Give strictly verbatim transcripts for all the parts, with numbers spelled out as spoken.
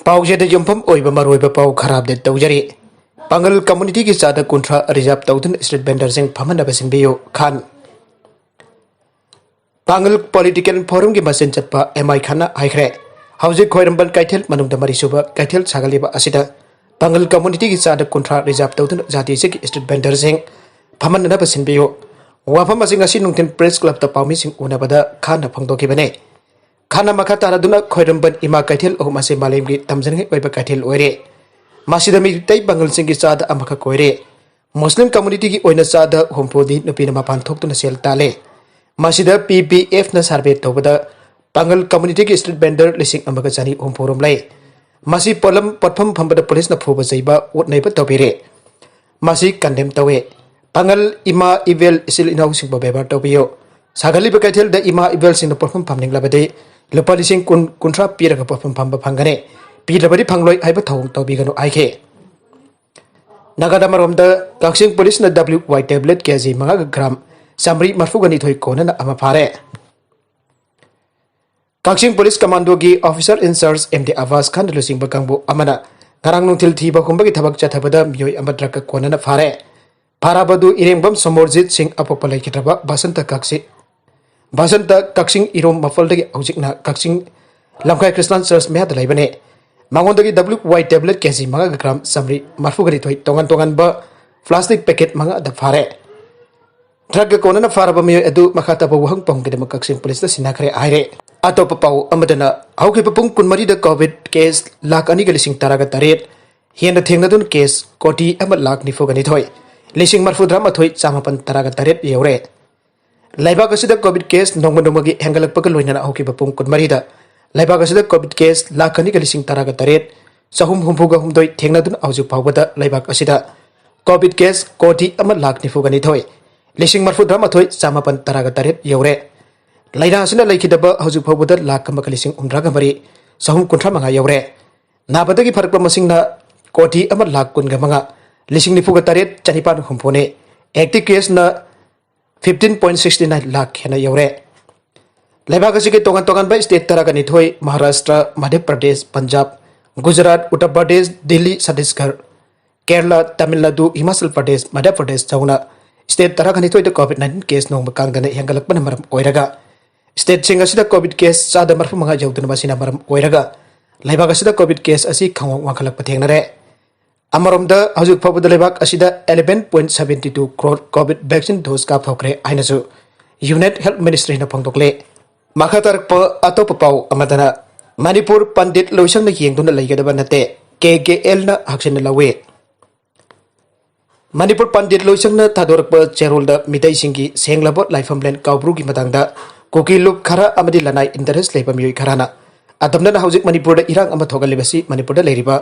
ꯄꯥꯎꯁꯤꯗ ꯌꯨꯝꯐꯝ ꯑꯣꯏꯕ ꯃꯔꯨꯑꯣꯏꯕ ꯄꯥꯎ ꯈꯔ ꯑꯞꯗꯦꯠ ꯇꯧꯖꯔꯤ꯫ ꯄꯥꯡꯒꯜ ꯀꯝꯃꯨꯅꯤꯇꯤꯒꯤ ꯆꯥꯗ ꯀꯨꯟꯊ꯭ꯔꯥ ꯔꯤꯖꯥꯔꯕ ꯇꯧꯗꯨꯅ ꯁ꯭ꯇ꯭ꯔꯤꯠ ꯚꯦꯟꯗꯔꯁꯤꯡ ꯐꯝꯍꯟꯅꯕ ꯁꯤꯟꯕꯤꯌꯨ꯫ ꯈꯥꯟ ꯄꯥꯡꯒꯜ ꯄꯣꯂꯤꯇꯤꯀꯦꯜ ꯐꯣꯔꯝꯒꯤ ꯃꯆꯤꯟ ꯆꯠꯄ ꯑꯦꯝ ꯑꯥꯏ ꯈꯥꯟꯅ ꯍꯥꯏꯈ꯭ꯔꯦ, ꯍꯧꯖꯤꯛ ꯈ꯭ꯋꯥꯏꯔꯝꯕꯟ ꯀꯩꯊꯦꯜ ꯃꯅꯨꯡꯗ ꯃꯔꯤꯁꯨꯕ ꯀꯩꯊꯦꯜ ꯁꯥꯒꯠꯂꯤꯕ ꯑꯁꯤꯗ ꯄꯥꯡꯒꯜ ꯀꯝꯃꯨꯅꯤꯇꯤꯒꯤ ꯆꯥꯗ ꯀꯨꯟꯊ꯭ꯔꯥ ꯔꯤꯖꯥꯔꯕ ꯇꯧꯗꯨꯅ ꯖꯥꯇꯤꯁꯤꯒꯤ ꯁ꯭ꯇ꯭ꯔꯤꯠ ꯚꯦꯟꯗꯔꯁꯤꯡ ꯐꯝꯍꯟꯅꯅꯕ ꯁꯤꯟꯕꯤꯌꯨ꯫ ꯋꯥꯐꯝ ꯑꯁꯤ ꯉꯁꯤ ꯅꯨꯡꯊꯤꯜ ꯄ꯭ꯔꯦꯁ ꯀ꯭ꯂꯕꯇ ꯄꯥꯎꯃꯤꯁꯤꯡ ꯎꯅꯕꯗ ꯈꯥꯟꯅ ꯐꯣꯡꯗꯣꯛꯈꯤꯕꯅꯤ꯫ ꯈꯥꯟꯅ ꯃꯈꯥ ꯇꯥꯔꯗꯨꯅ ꯈ꯭ꯋꯥꯏꯔꯝꯕꯟ ꯏꯃꯥ ꯀꯩꯊꯦꯜ ꯑꯍꯨꯝ ꯑꯁꯤ ꯃꯥꯂꯦꯝꯒꯤ ꯇꯝꯖꯅꯤꯡꯉꯥꯏ ꯑꯣꯏꯕ ꯀꯩꯊꯦꯜ ꯑꯣꯏꯔꯦ꯫ ꯃꯁꯤꯗ ꯃꯤꯇꯩ ꯄꯥꯡꯒꯜꯁꯤꯡꯒꯤ ꯆꯥꯗ ꯑꯃꯈꯛ ꯑꯣꯏꯔꯦ꯫ ꯃꯨꯁꯂꯤꯝ ꯀꯝꯃꯨꯅꯤꯇꯤꯒꯤ ꯑꯣꯏꯅ ꯆꯥꯗ ꯍꯨꯝꯐꯨꯗꯤ ꯅꯨꯄꯤꯅ ꯃꯄꯥꯟ ꯊꯣꯛꯇꯨꯅ ꯁꯦꯜ ꯇꯥꯜꯂꯦ꯫ ꯃꯁꯤꯗ ꯄꯤ ꯕꯤ ꯑꯦꯐꯅ ꯁꯔꯚꯦ ꯇꯧꯕꯗ ꯄꯥꯡꯒꯜ ꯀꯝꯃꯨꯅꯤꯇꯤꯒꯤ ꯁ꯭ꯇ꯭ꯔꯤꯠ ꯚꯦꯟꯗꯔ ꯂꯤꯁꯤꯡ ꯑꯃꯒ ꯆꯅꯤ ꯍꯨꯝꯐꯨ ꯔꯣꯝ ꯂꯩ꯫ ꯃꯁꯤ ꯄꯣꯠꯂꯝ ꯄꯣꯠꯐꯝ ꯐꯝꯕꯗ ꯄꯨꯂꯤꯁꯅ ꯐꯨꯕ ꯆꯩꯕ, ꯑꯣꯠ ꯅꯩꯕ ꯇꯧꯕꯤꯔꯦ꯫ ꯃꯁꯤ ꯀꯟꯗꯦꯝ ꯇꯧꯏ꯫ ꯄꯥꯡꯒꯜ ꯏꯃꯥ ꯏꯕꯦꯜ ꯏꯆꯤꯜ ꯏꯅꯥꯎꯁꯤꯡꯕꯨ ꯕꯦꯕꯥꯔ ꯇꯧꯕꯤꯌꯨ꯫ ꯁꯥꯒꯠꯂꯤꯕ ꯀꯩꯊꯦꯜꯗ ꯏꯃꯥ ꯏꯕꯦꯜꯁꯤꯡꯅ ꯄꯣꯠꯐꯝ ꯐꯝꯅꯤꯡꯂꯕꯗꯤ ꯂꯨꯄꯥ ꯂꯤꯁꯤꯡ ꯀꯨꯟ, ꯀꯨꯟꯊ꯭ꯔꯥ ꯄꯤꯔꯒ ꯄꯣꯠꯐꯝ ꯐꯝꯕ ꯐꯪꯒꯅꯤ꯫ ꯄꯤꯗ꯭ꯔꯕꯗꯤ ꯐꯪꯂꯣꯏ ꯍꯥꯏꯕ ꯊꯧꯑꯣꯡ ꯇꯧꯕꯤꯒꯅꯨ ꯍꯥꯏꯈꯤ꯫ ꯅꯥꯒꯥꯗ ꯑꯃꯔꯣꯝꯗ ꯀꯛꯆꯤꯡ ꯄꯨꯂꯤꯁꯅ W Y tablet K G ꯃꯉꯥꯒ ꯒ꯭ꯔꯥꯝ ꯆꯥꯃꯔꯤ ꯃꯔꯐꯨꯒ ꯅꯤꯊꯣꯏ ꯀꯣꯟꯅꯅ ꯑꯃ ꯐꯥꯔꯦ꯫ ꯀꯛꯆꯤꯡ ꯄꯨꯂꯤꯁ ꯀꯃꯥꯟꯗꯣꯒꯤ officer in charge M D Abas ꯈꯥꯟꯅ ꯂꯨꯆꯤꯡꯕ ꯀꯥꯡꯕꯨ ꯑꯃꯅ ꯉꯔꯥꯡ ꯅꯨꯡꯊꯤꯜ ꯊꯤꯕ ꯍꯨꯝꯕꯒꯤ ꯊꯕꯛ ꯆꯠꯊꯕꯗ ꯃꯤꯑꯣꯏ ꯑꯃ ꯗ꯭ꯔꯒꯀ ꯀꯣꯟꯅꯅ ꯐꯥꯔꯦ꯫ ꯐꯥꯔꯕꯗꯨ ꯏꯔꯦꯡꯕꯝ ꯁꯣꯃꯣꯔꯖꯤꯠ ꯁꯤꯡ ꯑꯄꯣꯛꯄ ꯂꯩꯈꯤꯗ꯭ꯔꯕ ꯕꯁꯟꯇ ꯀꯛꯆꯤꯡ, ꯕꯁꯟꯇ ꯀꯛꯆꯤꯡ ꯏꯔꯣꯝ ꯃꯐꯜꯗꯒꯤ ꯍꯧꯖꯤꯛꯅ ꯀꯛꯆꯤꯡ ꯂꯝꯈꯥꯏ ꯈ꯭ꯔꯤꯁꯇꯥꯟ ꯆꯔꯆ ꯃꯌꯥꯗ ꯂꯩꯕꯅꯤ꯫ ꯃꯉꯣꯟꯗꯒꯤ W Y tablet K G ꯃꯉꯥꯒ ꯒ꯭ꯔꯥꯝ ꯆꯥꯃꯔꯤ ꯃꯔꯐꯨꯒ ꯅꯤꯊꯣꯏ ꯇꯣꯉꯥꯟ ꯇꯣꯉꯥꯟꯕ ꯄ꯭ꯂꯥꯁꯇꯤꯛ ꯄꯦꯀꯦꯠ ꯃꯉꯥꯗ ꯐꯥꯔꯦ꯫ ꯗ꯭ꯔꯒꯀ ꯀꯣꯟꯅꯅ ꯐꯥꯔꯕ ꯃꯤꯑꯣꯏ ꯑꯗꯨ ꯃꯈꯥ ꯇꯥꯕ ꯋꯥꯍꯪꯐꯝꯒꯤꯗꯃꯛ ꯀꯛꯆꯤꯡ ꯄꯨꯂꯤꯁꯇ ꯁꯤꯟꯅꯈ꯭ꯔꯦ ꯍꯥꯏꯔꯦ꯫ ꯑꯇꯣꯞꯄ ꯄꯥꯎ ꯑꯃꯗꯅ ꯍꯧꯈꯤꯕ ꯄꯨꯡ ꯀꯨꯟꯃꯔꯤꯗ ꯀꯣꯚꯤꯗ ꯀꯦꯁ ꯂꯥꯈ ꯑꯅꯤꯒ ꯂꯤꯁꯤꯡ ꯇꯔꯥꯒ ꯇꯔꯦꯠ ꯍꯦꯟꯅ ꯊꯦꯡꯅꯗꯨꯅ ꯀꯦꯁ ꯀꯣꯇꯤ ꯑꯃ ꯂꯥꯈ ꯅꯤꯐꯨꯒ ꯅꯤꯊꯣꯏ, ꯂꯤꯁꯤꯡ ꯃꯔꯐꯨꯇꯔꯥꯃꯥꯊꯣꯏ ꯆꯥꯃꯥꯄꯟ ꯇꯔꯥꯒ ꯇꯔꯦꯠ ꯌꯧꯔꯦ꯫ ꯂꯩꯕꯥꯛ ꯑꯁꯤꯗ ꯀꯣꯚꯤꯗ ꯀꯦꯁ ꯅꯣꯡꯃ ꯅꯣꯡꯃꯒꯤ ꯍꯦꯟꯒꯠꯂꯛꯄꯒ ꯂꯣꯏꯅꯅ ꯍꯧꯈꯤꯕ ꯄꯨꯡ ꯀꯨꯟꯃꯔꯤꯗ ꯂꯩꯕꯥꯛ ꯑꯁꯤꯗ ꯀꯣꯚꯤꯗ ꯀꯦꯁ ꯂꯥꯈ ꯑꯅꯤꯒ ꯂꯤꯁꯤꯡ ꯇꯔꯥꯒ ꯇꯔꯦꯠ ꯆꯍꯨꯝ ꯍꯨꯝꯐꯨꯒ ꯍꯨꯝꯗꯣꯏ ꯊꯦꯡꯅꯗꯨꯅ ꯍꯧꯖꯤꯛ ꯐꯥꯎꯕꯗ ꯂꯩꯕꯥꯛ ꯑꯁꯤꯗ ꯀꯣꯚꯤꯗ ꯀꯦꯁ ꯀꯣꯇꯤ ꯑꯃ ꯂꯥꯈ ꯅꯤꯐꯨꯒ ꯅꯤꯊꯣꯏ, ꯂꯤꯁꯤꯡ ꯃꯔꯐꯨꯇꯔꯥꯃꯥꯊꯣꯏ ꯆꯥꯃꯥꯄꯟ ꯇꯔꯥꯒ ꯇꯔꯦꯠ ꯌꯧꯔꯦ꯫ ꯂꯥꯏꯅꯥ ꯑꯁꯤꯅ ꯂꯩꯈꯤꯗꯕ ꯍꯧꯖꯤꯛ ꯐꯥꯎꯕꯗ ꯂꯥꯈ ꯑꯃꯒ ꯂꯤꯁꯤꯡ ꯍꯨꯝꯗ꯭ꯔꯥꯒ ꯃꯔꯤ ꯆꯍꯨꯝ ꯀꯨꯟꯊ꯭ꯔꯥ ꯃꯉꯥ ꯌꯧꯔꯦ꯫ ꯅꯥꯕꯗꯒꯤ ꯐꯔꯛꯄ ꯃꯁꯤꯡꯅ ꯀꯣꯇꯤ ꯑꯃ ꯂꯥꯈ ꯀꯨꯟꯒ ꯃꯉꯥ ꯂꯤꯁꯤꯡ ꯅꯤꯐꯨꯒ ꯇꯔꯦꯠ ꯆꯅꯤꯄꯥꯟ ꯍꯨꯝꯐꯨꯅꯤ꯫ ꯑꯦꯛꯇꯤꯚ ꯀꯦꯁꯅ fifteen point sixty nine lakh ꯍꯦꯟꯅ ꯌꯧꯔꯦ꯫ ꯂꯩꯕꯥꯛ ꯑꯁꯤꯒꯤ ꯇꯣꯉꯥꯟ ꯇꯣꯉꯥꯟꯕ ꯁ꯭ꯇꯦꯠ ꯇꯔꯥꯒ ꯅꯤꯊꯣꯏ, ꯃꯍꯥꯔꯥꯁꯇ꯭ꯔ, ꯃꯙ꯭ꯌ ꯄ꯭ꯔꯗꯦꯁ, ꯄꯟꯖꯥꯕ, ꯒꯨꯖꯔꯥꯠ, ꯎꯠꯇꯔ ꯄ꯭ꯔꯗꯦꯁ, ꯗꯤꯜꯂꯤ, ꯁꯠꯇꯤꯁꯒꯔ, ꯀꯦꯔꯂꯥ, ꯇꯥꯃꯤꯜ ꯅꯥꯗꯨ, ꯍꯤꯃꯥꯆꯜ ꯄ꯭ꯔꯗꯦꯁ, ꯃꯙ꯭ꯌ ꯄ꯭ꯔꯗꯦꯁ ꯌꯥꯎꯅ ꯁ꯭ꯇꯦꯠ ꯇꯔꯥꯅꯤꯊꯣꯏꯗ ꯀꯣꯚꯤꯗ ꯅꯥꯏꯟꯇꯤꯟ ꯀꯦꯁ ꯅꯣꯡꯃ ꯀꯥꯡꯗꯅ ꯍꯦꯟꯒꯠꯂꯛꯄꯅ ꯃꯔꯝ ꯑꯣꯏꯔꯒ ꯁ꯭ꯇꯦꯠꯁꯤꯡ ꯑꯁꯤꯗ ꯀꯣꯚꯤꯗ ꯀꯦꯁ ꯆꯥꯗ ꯃꯔꯤꯐꯨ ꯃꯉꯥ ꯌꯧꯗꯨꯅ ꯃꯁꯤꯅ ꯃꯔꯝ ꯑꯣꯏꯔꯒ ꯂꯩꯕꯥꯛ ꯑꯁꯤꯗ ꯀꯣꯚꯤꯗ ꯀꯦꯁ ꯑꯁꯤ ꯈꯪꯋꯥꯡ ꯋꯥꯡꯈꯠꯂꯛꯄ ꯊꯦꯡꯅꯔꯦ꯫ ꯑꯃꯔꯣꯝꯗ ꯍꯧꯖꯤꯛ ꯐꯥꯎꯕꯗ ꯂꯩꯕꯥꯛ ꯑꯁꯤꯗ eleven point seventy two crore Covid vaccine dose ꯀꯥꯞꯊꯣꯛꯈ꯭ꯔꯦ ꯍꯥꯏꯅꯁꯨ ꯌꯨꯅꯥꯏꯠ ꯍꯦꯜꯊ ꯃꯤꯅꯤꯁꯇ꯭ꯔꯤꯅ ꯐꯣꯡꯗꯣꯛꯂꯦ꯫ ꯃꯈꯥ ꯇꯥꯔꯛꯄ ꯑꯇꯣꯞꯄ ꯄꯥꯎ ꯑꯃꯗꯅ ꯃꯅꯤꯄꯨꯔ ꯄꯟꯗꯤꯠ ꯂꯣꯏꯁꯪꯅ ꯌꯦꯡꯗꯨꯅ ꯂꯩꯒꯗꯕ ꯅꯠꯇꯦ, ꯀꯦ ꯀꯦ ꯑꯦꯜꯅ ꯍꯛꯆꯤꯟꯅ ꯂꯧꯏ꯫ ꯃꯅꯤꯄꯨꯔ ꯄꯟꯗꯤꯠ ꯂꯣꯏꯁꯪꯅ ꯊꯥꯗꯣꯔꯛꯄ ꯆꯦꯔꯣꯜꯗ ꯃꯤꯇꯩꯁꯤꯡꯒꯤ ꯁꯦꯡꯂꯕ ꯂꯥꯏꯐꯝꯂꯦꯟ ꯀꯥꯎꯕ꯭ꯔꯨꯒꯤ ꯃꯇꯥꯡꯗ ꯀꯨꯀꯤ ꯂꯨꯞ ꯈꯔ ꯑꯃꯗꯤ ꯂꯅꯥꯏ ꯏꯟꯇꯔꯦꯁ ꯂꯩꯕ ꯃꯤꯑꯣꯏ ꯈꯔꯅ ꯑꯗꯨꯝꯅ ꯍꯧꯖꯤꯛ ꯃꯅꯤꯄꯨꯔꯗ ꯏꯔꯥꯡ ꯑꯃ ꯊꯣꯛꯍꯜꯂꯤꯕꯁꯤ ꯃꯅꯤꯄꯨꯔꯗ ꯂꯩꯔꯤꯕ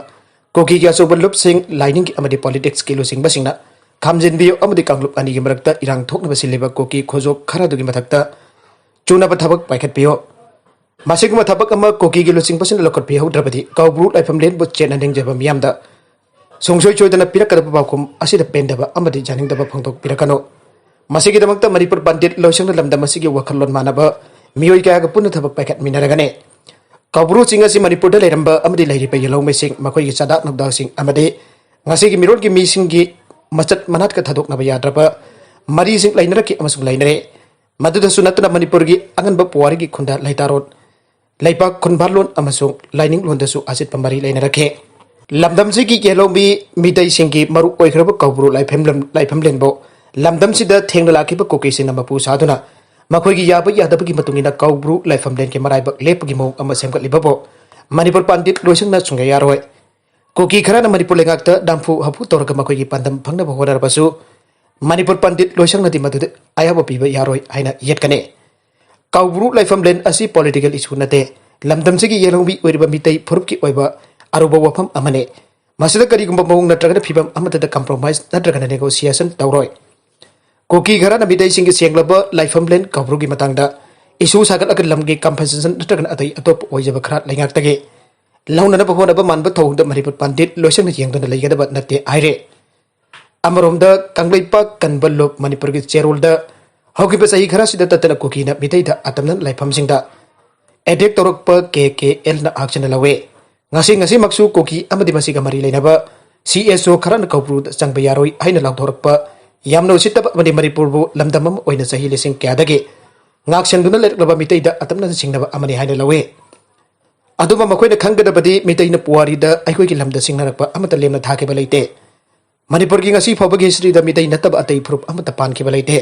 ꯀꯨꯀꯤꯒꯤ ꯑꯆꯧꯕ ꯂꯨꯞꯁꯤꯡ, ꯂꯥꯏꯅꯤꯡꯒꯤ ꯑꯃꯗꯤ ꯄꯣꯂꯤꯇꯤꯛꯁꯀꯤ ꯂꯨꯆꯤꯡꯕꯁꯤꯡꯅ ꯈꯥꯝꯖꯤꯟꯕꯤꯌꯨ ꯑꯃꯗꯤ ꯀꯥꯡꯂꯨꯞ ꯑꯅꯤꯒꯤ ꯃꯔꯛꯇ ꯏꯔꯥꯡ ꯊꯣꯛꯅꯕ ꯁꯤꯜꯂꯤꯕ ꯀꯨꯀꯤ ꯈꯨꯖꯣꯞ ꯈꯔꯗꯨꯒꯤ ꯃꯊꯛꯇ ꯆꯨꯅꯕ ꯊꯕꯛ ꯄꯥꯏꯈꯠꯄꯤꯌꯨ꯫ ꯃꯁꯤꯒꯨꯝꯕ ꯊꯕꯛ ꯑꯃ ꯀꯨꯀꯤꯒꯤ ꯂꯨꯆꯤꯡꯕꯁꯤꯡꯅ ꯂꯧꯈꯠꯄꯤꯍꯧꯗ꯭ꯔꯕꯗꯤ ꯀꯥꯎꯕ꯭ꯔꯨ ꯂꯥꯏꯐꯝꯂꯦꯟꯕꯨ ꯆꯦꯠꯅ ꯅꯤꯡꯖꯕ ꯃꯤꯌꯥꯝꯗ ꯁꯨꯡꯁꯣꯏ ꯁꯣꯏꯗꯅ ꯄꯤꯔꯛꯀꯗꯕ ꯄꯥꯎꯈꯨꯝ ꯑꯁꯤꯗ ꯄꯦꯟꯗꯕ ꯑꯃꯗꯤ ꯌꯥꯅꯤꯡꯗꯕ ꯐꯣꯡꯗꯣꯛꯄꯤꯔꯛꯀꯅꯨ꯫ ꯃꯁꯤꯒꯤꯗꯃꯛꯇ ꯃꯅꯤꯄꯨꯔ ꯄꯟꯗꯤꯠ ꯂꯣꯏꯁꯪꯅ ꯂꯝꯗꯝ ꯑꯁꯤꯒꯤ ꯋꯥꯈꯜꯂꯣꯟ ꯃꯥꯟꯅꯕ ꯃꯤꯑꯣꯏ ꯀꯌꯥꯒ ꯄꯨꯟꯅ ꯊꯕꯛ ꯄꯥꯏꯈꯠꯃꯤꯟꯅꯔꯒꯅꯤ꯫ ꯀꯥꯎꯕ꯭ꯔꯨꯁꯤꯡ ꯑꯁꯤ ꯃꯅꯤꯄꯨꯔꯗ ꯂꯩꯔꯝꯕ ꯑꯃꯗꯤ ꯂꯩꯔꯤꯕ ꯌꯦꯜꯍꯧꯃꯤꯁꯤꯡ, ꯃꯈꯣꯏꯒꯤ ꯆꯥꯗꯥ ꯅꯧꯗꯥꯁꯤꯡ ꯑꯃꯗꯤ ꯉꯁꯤꯒꯤ ꯃꯤꯔꯣꯜꯒꯤ ꯃꯤꯁꯤꯡꯒꯤ ꯃꯆꯠ ꯃꯅꯥꯠꯀ ꯊꯥꯗꯣꯛꯅꯕ ꯌꯥꯗ꯭ꯔꯕ ꯃꯔꯤꯁꯤꯡ ꯂꯩꯅꯔꯛꯈꯤ ꯑꯃꯁꯨꯡ ꯂꯩꯅꯔꯦ꯫ ꯃꯗꯨꯗꯁꯨ ꯅꯠꯇꯅ ꯃꯅꯤꯄꯨꯔꯒꯤ ꯑꯉꯟꯕ ꯄꯨꯋꯥꯔꯤꯒꯤ ꯈꯨꯟꯗꯥ ꯂꯩꯇꯥꯔꯣꯟ, ꯂꯩꯄꯥꯛ ꯈꯨꯟꯕꯥꯜꯂꯣꯟ ꯑꯃꯁꯨꯡ ꯂꯥꯏꯅꯤꯡꯂꯣꯟꯗꯁꯨ ꯑꯆꯦꯠꯄ ꯃꯔꯤ ꯂꯩꯅꯔꯛꯈꯤ꯫ ꯂꯝꯗꯝꯁꯤꯒꯤ ꯌꯦꯜꯍꯧꯃꯤ ꯃꯤꯇꯩꯁꯤꯡꯒꯤ ꯃꯔꯨ ꯑꯣꯏꯈ꯭ꯔꯕ ꯀꯧꯕ꯭ꯔꯨ ꯂꯥꯏꯐꯝꯂꯝ-, ꯂꯥꯏꯐꯝꯂꯦꯟꯕꯨ ꯂꯝꯗꯝꯁꯤꯗ ꯊꯦꯡꯅ ꯂꯥꯛꯈꯤꯕ ꯀꯨꯀꯤꯁꯤꯡꯅ ꯃꯄꯨ ꯁꯥꯗꯨꯅ ꯃꯈꯣꯏꯒꯤ ꯌꯥꯕ ꯌꯥꯗꯕꯒꯤ ꯃꯇꯨꯡ ꯏꯟꯅ ꯀꯧꯕ꯭ꯔꯨ ꯂꯥꯏꯐꯝꯂꯦꯟꯒꯤ ꯃꯔꯥꯏꯕꯛ ꯂꯦꯞꯄꯒꯤ ꯃꯑꯣꯡ ꯑꯃ ꯁꯦꯝꯒꯠꯂꯤꯕꯕꯨ ꯃꯅꯤꯄꯨꯔ ꯄꯟꯗꯤꯠ ꯂꯣꯏꯁꯪꯅ ꯁꯨꯡꯌꯥ ꯌꯥꯔꯣꯏ꯫ ꯀꯨꯀꯤ ꯈꯔꯅ ꯃꯅꯤꯄꯨꯔ ꯂꯩꯉꯥꯛꯇ ꯅꯝꯐꯨ ꯍꯥꯐꯨ ꯇꯧꯔꯒ ꯃꯈꯣꯏꯒꯤ ꯄꯥꯟꯗꯝ ꯐꯪꯅꯕ ꯍꯣꯠꯅꯔꯕꯁꯨ ꯃꯅꯤꯄꯨꯔ ꯄꯟꯗꯤꯠ ꯂꯣꯏꯁꯪꯅꯗꯤ ꯃꯗꯨꯗ ꯑꯌꯥꯕ ꯄꯤꯕ ꯌꯥꯔꯣꯏ ꯍꯥꯏꯅ ꯌꯦꯠꯀꯅꯤ꯫ ꯀꯥꯎꯕ꯭ꯔꯨ ꯂꯥꯏꯐꯝꯂꯦꯟ ꯑꯁꯤ ꯄꯣꯂꯤꯇꯤꯀꯦꯜ ꯏꯁꯨ ꯅꯠꯇꯦ꯫ ꯂꯝꯗꯝꯁꯤꯒꯤ ꯌꯦꯜꯍꯧꯃꯤ ꯑꯣꯏꯔꯤꯕ ꯃꯤꯇꯩ ꯐꯨꯔꯨꯞꯀꯤ ꯑꯣꯏꯕ ꯑꯔꯨꯕ ꯋꯥꯐꯝ ꯑꯃꯅꯤ꯫ ꯃꯁꯤꯗ ꯀꯔꯤꯒꯨꯝꯕ ꯃꯑꯣꯡ ꯅꯠꯇ꯭ꯔꯒꯅ ꯐꯤꯕꯝ ꯑꯃꯠꯇꯗ ꯀꯝꯄ꯭ꯔꯣꯃꯥꯏꯁ ꯅꯠꯇ꯭ꯔꯒꯅ ꯅꯦꯒꯣꯁꯤꯌꯦꯁꯟ ꯇꯧꯔꯣꯏ꯫ ꯀꯨꯀꯤ ꯈꯔꯅ ꯃꯤꯇꯩꯁꯤꯡꯒꯤ ꯁꯦꯡꯂꯕ ꯂꯥꯏꯐꯝꯂꯦꯟ ꯀꯥꯎꯕ꯭ꯔꯨꯒꯤ ꯃꯇꯥꯡꯗ ꯏꯁꯨ ꯁꯥꯒꯠꯂꯒ ꯂꯝꯒꯤ ꯀꯝꯄꯦꯟꯁꯦꯁꯟ ꯅꯠꯇ꯭ꯔꯒꯅ ꯑꯇꯩ ꯑꯇꯣꯞꯄ ꯑꯣꯏꯖꯕ ꯈꯔ ꯂꯩꯉꯥꯛꯇꯒꯤ ꯂꯧꯅꯅꯕ ꯍꯣꯠꯅꯕ ꯃꯥꯟꯕ ꯊꯧꯑꯣꯡꯗ ꯃꯅꯤꯄꯨꯔ ꯄꯟꯗꯤꯠ ꯂꯣꯏꯁꯪꯅ ꯌꯦꯡꯗꯨꯅ ꯂꯩꯒꯗꯕ ꯅꯠꯇꯦ ꯍꯥꯏꯔꯦ꯫ ꯑꯃꯔꯣꯝꯗ ꯀꯪꯂꯩꯄꯥꯛ ꯀꯟꯕ ꯂꯨꯞ ꯃꯅꯤꯄꯨꯔꯒꯤ ꯆꯦꯔꯣꯜꯗ ꯍꯧꯈꯤꯕ ꯆꯍꯤ ꯈꯔꯁꯤꯗ ꯇꯠꯇꯅ ꯀꯨꯀꯤꯅ ꯃꯤꯇꯩꯗ ꯑꯇꯝꯅ ꯂꯥꯏꯐꯝꯁꯤꯡꯗ ꯑꯦꯇꯦꯛ ꯇꯧꯔꯛꯄ ꯀꯦ ꯀꯦ ꯑꯦꯜꯅ ꯍꯛꯆꯤꯟꯅ ꯂꯧꯏ꯫ ꯉꯁꯤ ꯉꯁꯤꯃꯛꯁꯨ ꯀꯨꯀꯤ ꯑꯃꯗꯤ ꯃꯁꯤꯒ ꯃꯔꯤ ꯂꯩꯅꯕ ꯁꯤ ꯑꯦꯁ ꯑꯣ ꯈꯔꯅ ꯀꯧꯕ꯭ꯔꯨꯗ ꯆꯪꯕ ꯌꯥꯔꯣꯏ ꯍꯥꯏꯅ ꯂꯥꯎꯊꯣꯔꯛꯄ ꯌꯥꯝꯅ ꯎꯁꯤꯠꯇꯕ ꯑꯃꯗꯤ ꯃꯅꯤꯄꯨꯔꯕꯨ ꯂꯝꯗꯝ ꯑꯃ ꯑꯣꯏꯅ ꯆꯍꯤ ꯂꯤꯁꯤꯡ ꯀꯌꯥꯗꯒꯤ ꯉꯥꯛꯁꯦꯟꯗꯨꯅ ꯂꯩꯔꯛꯂꯕ ꯃꯤꯇꯩꯗ ꯑꯇꯝꯅꯅ ꯁꯤꯡꯅꯕ ꯑꯃꯅꯤ ꯍꯥꯏꯅ ꯂꯧꯏ꯫ ꯑꯗꯨꯕꯨ ꯃꯈꯣꯏꯅ ꯈꯪꯒꯗꯕꯗꯤ ꯃꯤꯇꯩꯅ ꯄꯨꯋꯥꯔꯤꯗ ꯑꯩꯈꯣꯏꯒꯤ ꯂꯝꯗ ꯁꯤꯡꯅꯔꯛꯄ ꯑꯃꯠꯇ ꯂꯦꯝꯅ ꯊꯥꯈꯤꯕ ꯂꯩꯇꯦ꯫ ꯃꯅꯤꯄꯨꯔꯒꯤ ꯉꯁꯤ ꯐꯥꯎꯕꯒꯤ ꯍꯤꯁꯇ꯭ꯔꯤꯗ ꯃꯤꯇꯩ ꯅꯠꯇꯕ ꯑꯇꯩ ꯐꯨꯔꯨꯞ ꯑꯃꯠꯇ ꯄꯥꯟꯈꯤꯕ ꯂꯩꯇꯦ꯫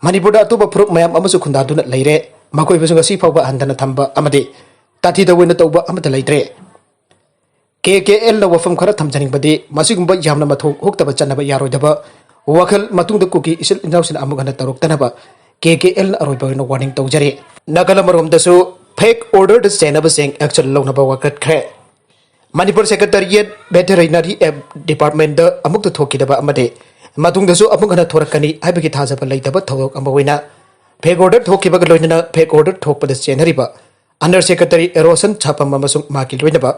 ꯃꯅꯤꯄꯨꯔꯗ ꯑꯇꯣꯞꯄ ꯐꯨꯔꯨꯞ ꯃꯌꯥꯝ ꯑꯃꯁꯨ ꯈꯨꯟꯗꯥꯗꯨꯅ ꯂꯩꯔꯦ꯫ ꯃꯈꯣꯏꯕꯨꯁꯨ ꯉꯁꯤ ꯐꯥꯎꯕ ꯍꯟꯊꯅ ꯊꯝꯕ ꯑꯃꯗꯤ ꯇꯥꯊꯤꯗ ꯑꯣꯏꯅ ꯇꯧꯕ ꯑꯃꯠꯇ ꯂꯩꯇ꯭ꯔꯦ꯫ ꯀꯦ ꯀꯦ ꯑꯦꯜꯅ ꯋꯥꯐꯝ ꯈꯔ ꯊꯝꯖꯅꯤꯡꯕꯗꯤ ꯃꯁꯤꯒꯨꯝꯕ ꯌꯥꯝꯅ ꯃꯊꯣꯡ ꯍꯨꯛꯇꯕ ꯆꯠꯅꯕ ꯌꯥꯔꯣꯏꯗꯕ ꯋꯥꯈꯜ ꯃꯇꯨꯡꯗ ꯀꯨꯀꯤ ꯏꯆꯤꯜ ꯏꯅꯥꯎꯁꯤꯡꯅ ꯑꯃꯨꯛ ꯍꯟꯅ ꯇꯧꯔꯛꯇꯅꯕ ꯀꯦ ꯀꯦ ꯑꯦꯜꯅ ꯑꯔꯣꯏꯕ ꯑꯣꯏꯅ ꯋꯥꯔꯅꯤꯡ ꯇꯧꯖꯔꯤ꯫ ꯅꯥꯀꯜ ꯑꯃꯔꯣꯝꯗꯁꯨ ꯐꯦꯛ ꯑꯣꯔꯗꯔꯗ ꯆꯦꯟꯅꯕꯁꯤꯡ ꯑꯦꯛꯁꯟ ꯂꯧꯅꯕ ꯋꯥꯀꯠꯈ꯭ꯔꯦ꯫ ꯃꯅꯤꯄꯨꯔ ꯁꯦꯀ꯭ꯔꯦꯇꯔꯤꯌꯦꯠ ꯚꯦꯇꯦꯔꯤꯅꯔꯤ ꯗꯤꯄꯥꯔꯠꯃꯦꯟꯗ ꯑꯃꯨꯛꯇ ꯊꯣꯛꯈꯤꯗꯕ ꯑꯃꯗꯤ ꯃꯇꯨꯡꯗꯁꯨ ꯑꯃꯨꯛ ꯍꯟꯅ ꯊꯣꯔꯛꯀꯅꯤ ꯍꯥꯏꯕꯒꯤ ꯊꯥꯖꯕ ꯂꯩꯇꯕ ꯊꯧꯗꯣꯛ ꯑꯃ ꯑꯣꯏꯅ ꯐꯦꯛ ꯑꯣꯔꯗꯔ ꯊꯣꯛꯈꯤꯕꯒ ꯂꯣꯏꯅꯅ ꯐꯦꯛ ꯑꯣꯔꯗꯔ ꯊꯣꯛꯄꯗ ꯆꯦꯟꯅꯔꯤꯕ ꯑꯟꯗꯔ ꯁꯦꯀ꯭ꯔꯦꯇꯔꯤ ꯔꯣꯁꯟ ꯁꯥꯄꯝ ꯑꯃꯁꯨꯡ ꯃꯍꯥꯛꯀꯤ ꯂꯣꯏꯅꯕ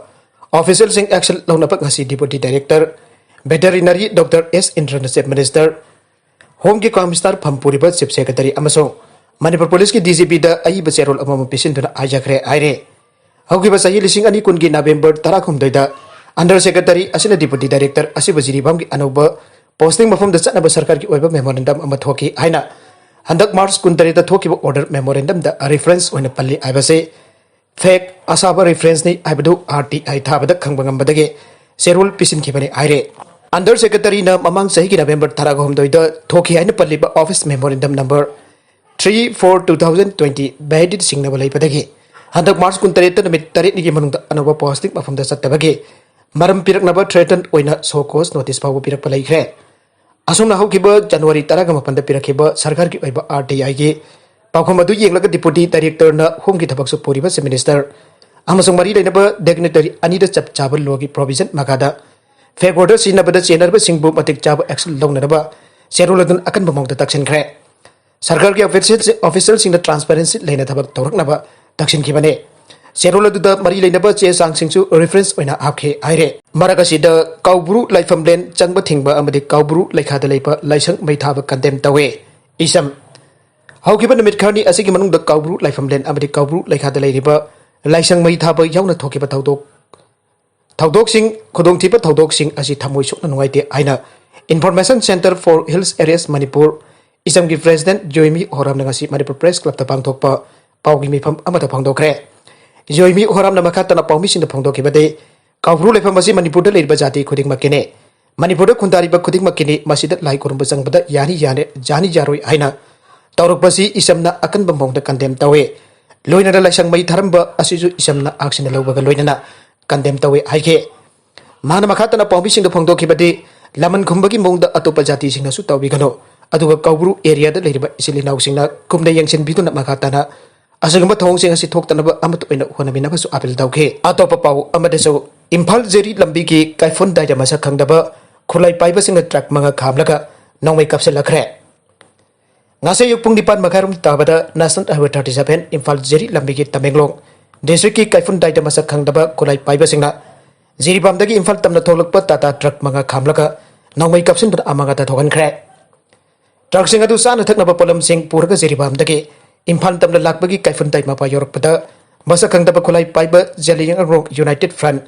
ꯑꯣꯐꯤꯁꯤꯌꯦꯜꯁꯤꯡ ꯑꯦꯛꯁꯟ ꯂꯧꯅꯕ ꯉꯁꯤ ꯗꯤꯄꯨꯇꯤ ꯗꯥꯏꯔꯦꯛꯇꯔ ꯚꯦꯇꯦꯔꯤꯅꯔꯤ ꯗꯣꯛꯇꯔ ꯑꯦꯁ ꯏꯟꯗ꯭ꯔꯅ ꯆꯤꯐ ꯃꯤꯅꯤꯁꯇꯔ, ꯍꯣꯝꯒꯤ ꯀꯃꯤꯁꯅꯔ ꯐꯝ ꯄꯨꯔꯤꯕ ꯆꯤꯐ ꯁꯦꯀ꯭ꯔꯦꯇꯔꯤ ꯑꯃꯁꯨꯡ ꯃꯅꯤꯄꯨꯔ ꯄꯨꯂꯤꯁꯀꯤ ꯗꯤ ꯖꯤ ꯄꯤꯗ ꯑꯏꯕ ꯆꯦꯔꯣꯜ ꯑꯃꯃꯝ ꯄꯤꯁꯤꯟꯗꯨꯅ ꯍꯥꯏꯖꯈ꯭ꯔꯦ ꯍꯥꯏꯔꯦ꯫ ꯍꯧꯈꯤꯕ ꯆꯍꯤ ꯂꯤꯁꯤꯡ ꯑꯅꯤ ꯀꯨꯟꯒꯤ ꯅꯕꯦꯝꯕꯔ ꯇꯔꯥꯍꯨꯝꯗꯣꯏꯗ ꯑꯟꯗꯔ ꯁꯦꯀ꯭ꯔꯦꯇꯔꯤ ꯑꯁꯤꯅ ꯗꯤꯄꯨꯇꯤ ꯗꯥꯏꯔꯦꯛꯇꯔ ꯑꯁꯤꯕꯨ ꯖꯤꯔꯤꯕꯥꯝꯒꯤ ꯑꯅꯧꯕ ꯄꯣꯁꯇꯤꯡ ꯃꯐꯝꯗ ꯆꯠꯅꯕ ꯁꯔꯀꯥꯔꯒꯤ ꯑꯣꯏꯕ ꯃꯦꯃꯣꯔꯦꯟꯗꯝ ꯑꯃ ꯊꯣꯛꯈꯤ ꯍꯥꯏꯅ ꯍꯟꯗꯛ ꯃꯥꯔꯆ ꯀꯨꯟꯇꯔꯦꯠꯇ ꯊꯣꯛꯈꯤꯕ ꯑꯣꯔꯗꯔ ꯃꯦꯃꯣꯔꯦꯟꯗꯝꯗ ꯔꯤꯐꯔꯦꯟꯁ ꯑꯣꯏꯅ ꯄꯜꯂꯤ ꯍꯥꯏꯕꯁꯤ ꯐꯦꯛ ꯑꯁꯥꯕ ꯔꯤꯐꯔꯦꯟꯁꯅꯤ ꯍꯥꯏꯕꯗꯨ ꯑꯥꯔ ꯇꯤ ꯑꯥꯏ ꯊꯥꯕꯗ ꯈꯪꯕ ꯉꯝꯕꯗꯒꯤ ꯆꯦꯔꯣꯜ ꯄꯤꯁꯤꯟꯈꯤꯕꯅꯤ ꯍꯥꯏꯔꯦ꯫ ꯑꯟꯗꯔ ꯁꯦꯀ꯭ꯔꯦꯇꯔꯤꯅ ꯃꯃꯥꯡ ꯆꯍꯤꯒꯤ ꯅꯕꯦꯝꯕꯔ ꯇꯔꯥꯍꯨꯝꯗꯣꯏꯗ ꯊꯣꯛꯈꯤ ꯍꯥꯏꯅ ꯄꯜꯂꯤꯕ office memorandum number three four two thousand twenty validity ꯁꯤꯡꯅꯕ ꯂꯩꯕꯗꯒꯤ ꯍꯟꯗꯛ ꯃꯥꯔꯆ ꯀꯨꯟꯇꯔꯦꯠꯇ ꯅꯨꯃꯤꯠ ꯇꯔꯦꯠꯅꯤꯒꯤ ꯃꯅꯨꯡꯗ ꯑꯅꯧꯕ ꯄꯣꯁꯇꯤꯡ ꯃꯐꯝꯗ ꯆꯠꯇꯕꯒꯤ ꯃꯔꯝ ꯄꯤꯔꯛꯅꯕ ꯊ꯭ꯔꯦꯇꯟ ꯑꯣꯏꯅ ꯁꯣ ꯀꯣꯁ ꯅꯣꯇꯤꯁ ꯐꯥꯎꯕ ꯄꯤꯔꯛꯄ ꯂꯩꯈ꯭ꯔꯦ꯫ ꯑꯁꯨꯝꯅ ꯍꯧꯈꯤꯕ ꯖꯅꯋꯥꯔꯤ ꯇꯔꯥꯒ ꯃꯥꯄꯟꯗ ꯄꯤꯔꯛꯈꯤꯕ ꯁꯔꯀꯥꯔꯒꯤ ꯑꯣꯏꯕ ꯑꯥꯔ ꯇꯤ ꯑꯥꯏꯒꯤ ꯄꯥꯎꯈꯨꯝ ꯑꯗꯨ ꯌꯦꯡꯂꯒ ꯗꯤꯄꯨꯇꯤ ꯗꯥꯏꯔꯦꯛꯇꯔꯅ ꯍꯣꯝꯒꯤ ꯊꯕꯛꯁꯨ ꯄꯨꯔꯤꯕ ꯆꯤꯐ ꯃꯤꯅꯤꯁꯇꯔ ꯑꯃꯁꯨꯡ ꯃꯔꯤ ꯂꯩꯅꯕ ꯗꯤꯒꯅꯤꯇꯔꯤ ꯑꯅꯤꯗ ꯆꯞ ꯆꯥꯕ ꯂꯣꯒꯤ ꯄ꯭ꯔꯣꯚꯤꯖꯟ ꯃꯈꯥꯗ ꯐꯦꯛ ꯑꯣꯔꯗꯔ ꯁꯤꯖꯤꯟꯅꯕꯗ ꯆꯦꯟꯅꯔꯤꯕꯁꯤꯡꯕꯨ ꯃꯇꯤꯛ ꯆꯥꯕ ꯑꯦꯛꯁꯟ ꯂꯧꯅꯅꯕ ꯆꯦꯔꯣꯜ ꯑꯗꯨꯅ ꯑꯀꯟꯕ ꯃꯑꯣꯡꯗ ꯇꯛꯁꯤꯟꯈ꯭ꯔꯦ꯫ ꯁꯔꯀꯥꯔꯒꯤ ꯑꯣꯐꯤꯁꯤꯌꯦꯜ-, ꯑꯣꯐꯤꯁꯤꯌꯦꯜꯁꯤꯡꯅ ꯇ꯭ꯔꯥꯟꯁꯄꯦꯔꯦꯟꯁꯤ ꯂꯩꯅ ꯊꯕꯛ ꯇꯧꯔꯛꯅꯕ ꯇꯛꯁꯤꯟꯈꯤꯕꯅꯤ꯫ ꯆꯦꯔꯣꯜ ꯑꯗꯨꯗ ꯃꯔꯤ ꯂꯩꯅꯕ ꯆꯦ ꯆꯥꯡꯁꯤꯡꯁꯨ ꯔꯤꯐꯔꯦꯟꯁ ꯑꯣꯏꯅ ꯍꯥꯞꯈꯤ ꯍꯥꯏꯔꯦ꯫ ꯃꯔꯛ ꯑꯁꯤꯗ ꯀꯧꯕ꯭ꯔꯨ ꯂꯥꯏꯐꯝꯂꯦꯟ ꯆꯪꯕ ꯊꯤꯡꯕ ꯑꯃꯗꯤ ꯀꯧꯕ꯭ꯔꯨ ꯂꯩꯈꯥꯗ ꯂꯩꯕ ꯂꯥꯏꯁꯪ ꯃꯩ ꯊꯥꯕ ꯀꯟꯗꯦꯝ ꯇꯧꯋꯦ꯫ ꯏꯁꯝ ꯍꯧꯈꯤꯕ ꯅꯨꯃꯤꯠ ꯈꯔꯅꯤ ꯑꯁꯤꯒꯤ ꯃꯅꯨꯡꯗ ꯀꯧꯕ꯭ꯔꯨ ꯂꯥꯏꯐꯝꯂꯦꯟ ꯑꯃꯗꯤ ꯀꯧꯕ꯭ꯔꯨ ꯂꯩꯈꯥꯗ ꯂꯩꯔꯤꯕ ꯂꯥꯏꯁꯪ ꯃꯩ ꯊꯥꯕ ꯌꯥꯎꯅ ꯊꯣꯛꯈꯤꯕ ꯊꯧꯗꯣꯛ ꯊꯧꯗꯣꯛꯁꯤꯡ, ꯈꯨꯗꯣꯡꯊꯤꯕ ꯊꯧꯗꯣꯛꯁꯤꯡ ꯑꯁꯤ ꯊꯃꯣꯏ ꯁꯣꯛꯅ ꯅꯨꯡꯉꯥꯏꯇꯦ ꯍꯥꯏꯅ Information Center for Hills Areas Manipur, ꯏꯆꯝꯒꯤ President ꯖꯣꯏꯃꯤ ꯑꯣꯍꯣꯔꯥꯝꯅ ꯉꯁꯤ ꯃꯅꯤꯄꯨꯔ Press Clubꯇ ꯄꯥꯡꯊꯣꯛꯄ ꯄꯥꯎꯒꯤ ꯃꯤꯐꯝ ꯑꯃꯗ ꯐꯣꯡꯗꯣꯛꯈ꯭ꯔꯦ꯫ ꯖꯣꯏꯃꯤ ꯑꯣꯍꯣꯔꯥꯝꯅ ꯃꯈꯥ ꯇꯥꯅ ꯄꯥꯎꯃꯤꯁꯤꯡꯗ ꯐꯣꯡꯗꯣꯛꯈꯤꯕꯗꯤ, ꯀꯧꯕ꯭ꯔꯨ ꯂꯩꯐꯝ ꯑꯁꯤ ꯃꯅꯤꯄꯨꯔꯗ ꯂꯩꯔꯤꯕ ꯖꯥꯇꯤ ꯈꯨꯗꯤꯡꯃꯛꯀꯤꯅꯤ꯫ ꯃꯅꯤꯄꯨꯔꯗ ꯈꯨꯟꯗꯥꯔꯤꯕ ꯈꯨꯗꯤꯡꯃꯛꯀꯤꯅꯤ꯫ ꯃꯁꯤꯗ ꯂꯥꯏ ꯈꯨꯔꯨꯝꯕ ꯆꯪꯕꯗ ꯌꯥꯅꯤ ꯌꯥꯅꯤ, ꯌꯥꯅꯤ ꯌꯥꯔꯣꯏ ꯍꯥꯏꯅ ꯇꯧꯔꯛꯄꯁꯤ ꯏꯆꯝꯅ ꯑꯀꯟꯕ ꯃꯑꯣꯡꯗ condemn ꯇꯧꯏ꯫ ꯂꯣꯏꯅꯅ ꯂꯥꯏꯁꯪ ꯃꯩ ꯊꯥꯔꯝꯕ ꯑꯁꯤꯁꯨ ꯏꯆꯝꯅ ꯑꯥꯛꯁꯤꯟꯅ ꯂꯧꯕꯒ ꯂꯣꯏꯅꯅ condemn ꯇꯧꯏ ꯍꯥꯏꯈꯤ꯫ ꯃꯍꯥꯛꯅ ꯃꯈꯥ ꯇꯥꯅ ꯄꯥꯎꯃꯤꯁꯤꯡꯗ ꯐꯣꯡꯗꯣꯛꯈꯤꯕꯗꯤ, ꯂꯃꯟ ꯈꯨꯝꯕꯒꯤ ꯃꯑꯣꯡꯗ ꯑꯇꯣꯞꯄ ꯖꯥꯇꯤꯁꯤꯡꯅꯁꯨ ꯇꯧꯕꯤꯒꯅꯨ, ꯑꯗꯨꯒ ꯀꯧꯕ꯭ꯔꯨ areaꯗ ꯂꯩꯔꯤꯕ ꯏꯆꯤꯜ ꯏꯅꯥꯎꯁꯤꯡꯅ ꯀꯨꯞꯅ ꯌꯦꯡꯁꯤꯟꯕꯤꯗꯨꯅ ꯃꯈꯥ ꯇꯥꯅ ꯑꯁꯤꯒꯨꯝꯕ ꯊꯧꯑꯣꯡꯁꯤꯡ ꯑꯁꯤ ꯊꯣꯛꯇꯅꯕ ꯑꯃꯠꯇ ꯑꯣꯏꯅ ꯍꯣꯠꯅꯃꯤꯟꯅꯕꯁꯨ appeal ꯇꯧꯈꯤ꯫ ꯑꯇꯣꯞꯄ ꯄꯥꯎ ꯑꯃꯗꯁꯨ, ꯏꯝꯐꯥꯜ ꯖꯤꯔꯤ ꯂꯝꯕꯤꯒꯤ ꯀꯥꯏꯐꯨꯟꯗꯥꯏꯗ ꯃꯁꯛ ꯈꯪꯗꯕ ꯈꯨꯠꯂꯥꯏ ꯄꯥꯏꯕꯁꯤꯡꯅ truck ꯃꯉꯥ ꯈꯥꯝꯂꯒ ꯅꯣꯡꯃꯩ ꯀꯥꯞꯁꯤꯜꯂꯛꯈ꯭ꯔꯦ꯫ ꯉꯁꯤ ꯑꯌꯨꯛ ꯄꯨꯡ ꯅꯤꯄꯥꯟ ꯃꯈꯥꯏꯔꯣꯝ ꯇꯥꯕꯗ National Highway thirty seven Imphal ꯖꯤꯔꯤ ꯂꯝꯕꯤꯒꯤ ꯇꯃꯦꯡꯂꯣꯡ districtꯀꯤ ꯀꯥꯏꯐꯨꯟꯗꯥꯏꯗ ꯃꯁꯛ ꯈꯪꯗꯕ ꯈꯨꯠꯂꯥꯏ ꯄꯥꯏꯕꯁꯤꯡꯅ ꯖꯤꯔꯤꯕꯥꯝꯗꯒꯤ ꯏꯝꯐꯥꯜ ꯇꯝꯅ ꯊꯣꯛꯂꯛꯄ Tata truck ꯃꯉꯥ ꯈꯥꯝꯂꯒ ꯅꯣꯡꯃꯩ ꯀꯥꯞꯁꯤꯟꯗꯨꯅ ꯑꯃꯥꯡ ꯑꯇꯥ ꯊꯣꯛꯍꯟꯈ꯭ꯔꯦ꯫ Truckꯁꯤꯡ ꯑꯗꯨ ꯆꯥꯅ ꯊꯛꯅꯕ ꯄꯣꯠꯂꯝꯁꯤꯡ ꯄꯨꯔꯒ ꯖꯤꯔꯤꯕꯥꯝꯗꯒꯤ ꯏꯝꯐꯥꯜ ꯇꯝꯅ ꯂꯥꯛꯄꯒꯤ ꯀꯥꯏꯐꯨꯟꯗꯥꯏ ꯃꯄꯥ ꯌꯧꯔꯛꯄꯗ, ꯃꯁꯛ ꯈꯪꯗꯕ ꯈꯨꯠꯂꯥꯏ ꯄꯥꯏꯕ Zeliangrong United Front,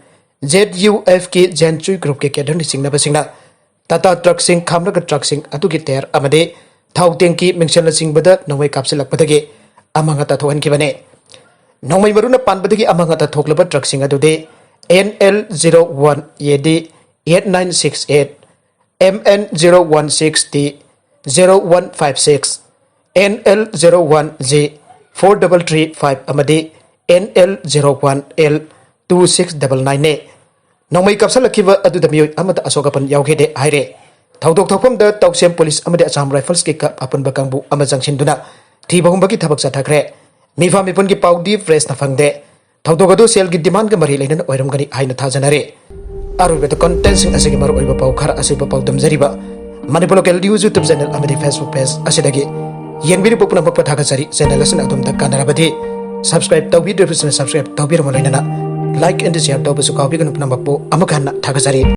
Z U ꯑꯦꯐꯀꯤ ꯖꯦꯟꯆꯨꯏ groupꯀꯤ cadreꯅ ꯆꯤꯡꯅꯕꯁꯤꯡꯅ Tata truckꯁꯤꯡ ꯈꯥꯝꯂꯒ truckꯁꯤꯡ ꯑꯗꯨꯒꯤ tyre ꯑꯃꯗꯤ ꯊꯥꯎ tank ꯃꯤꯡꯁꯦꯜꯅꯆꯤꯡꯕꯗ ꯅꯣꯡꯃꯩ ꯀꯥꯞꯁꯤꯜꯂꯛꯄꯗꯒꯤ ꯑꯃꯥꯡ ꯑꯇꯥ ꯊꯣꯛꯍꯟꯈꯤꯕꯅꯤ꯫ ꯅꯣꯡꯃꯩ ꯃꯔꯨꯅ ꯄꯥꯟꯕꯗꯒꯤ ꯑꯃꯥꯡ ꯑꯇꯥ ꯊꯣꯛꯂꯕ truckꯁꯤꯡ ꯑꯗꯨꯗꯤ N L zero one A D eight nine six eight, M N zero one six T zero one five six, N L zero one G four double three five ꯑꯃꯗꯤ N L zero one L two six double nineꯅꯤ꯫ ꯅꯣꯡꯃꯩ ꯀꯥꯞꯁꯤꯜꯂꯛꯈꯤꯕ ꯑꯗꯨꯗ ꯃꯤꯑꯣꯏ ꯑꯃꯠꯇ ꯑꯁꯣꯛ ꯑꯄꯟ ꯌꯥꯎꯈꯤꯗꯦ ꯍꯥꯏꯔꯦ꯫ ꯊꯧꯗꯣꯛ ꯊꯣꯛꯐꯝꯗ ꯇꯧꯁꯦꯝ police ꯑꯃꯗꯤ Assam Riflesꯀꯤ ꯀ-, ꯑꯄꯨꯟꯕ ꯀꯥꯡꯕꯨ ꯑꯃ ꯆꯪꯁꯤꯟꯗꯨꯅ ꯊꯤꯕ ꯍꯨꯝꯕꯒꯤ ꯊꯕꯛ ꯆꯠꯊꯈ꯭ꯔꯦ꯫ ꯃꯤꯐꯥ ꯃꯤꯄꯨꯟꯒꯤ ꯄꯥꯎꯗꯤ pressꯅ ꯐꯪꯗꯦ꯫ ꯊꯧꯗꯣꯛ ꯑꯗꯨ ꯁꯦꯜꯒꯤ demandꯒ ꯃꯔꯤ ꯂꯩꯅꯅ ꯑꯣꯏꯔꯝꯒꯅꯤ ꯍꯥꯏꯅ ꯊꯥꯖꯅꯔꯤ꯫ ꯑꯔꯣꯏꯕꯗ contentꯁꯤꯡ ꯑꯁꯤꯒꯤ ꯃꯔꯨꯑꯣꯏꯕ ꯄꯥꯎ ꯈꯔ ꯑꯁꯤꯕ ꯄꯥꯎꯗꯝꯖꯔꯤꯕ Manipur Local News YouTube channel ꯑꯃꯗꯤ Facebook page ꯑꯁꯤꯗꯒꯤ ꯌꯦꯡꯕꯤꯔꯤꯕ ꯄꯨꯝꯅꯃꯛꯄꯨ ꯊꯥꯒꯠꯆꯔꯤ꯫ Channel ꯑꯁꯤꯅ ꯑꯗꯣꯝꯗ ꯀꯥꯟꯅꯔꯕꯗꯤ subscribe ꯇꯧꯕꯤꯗ꯭ꯔꯤꯕꯁꯤꯡꯅ subscribe ꯇꯧꯕꯤꯔꯝꯃ ꯂꯣꯏꯅꯅ like and share ꯇꯧꯕꯁꯨ ꯀꯥꯎꯕꯤꯒꯅꯨ꯫ ꯄꯨꯝꯅꯃꯛꯄꯨ ꯑꯃꯨꯛ ꯍꯟꯅ ꯊꯥꯒꯠꯆꯔꯤ꯫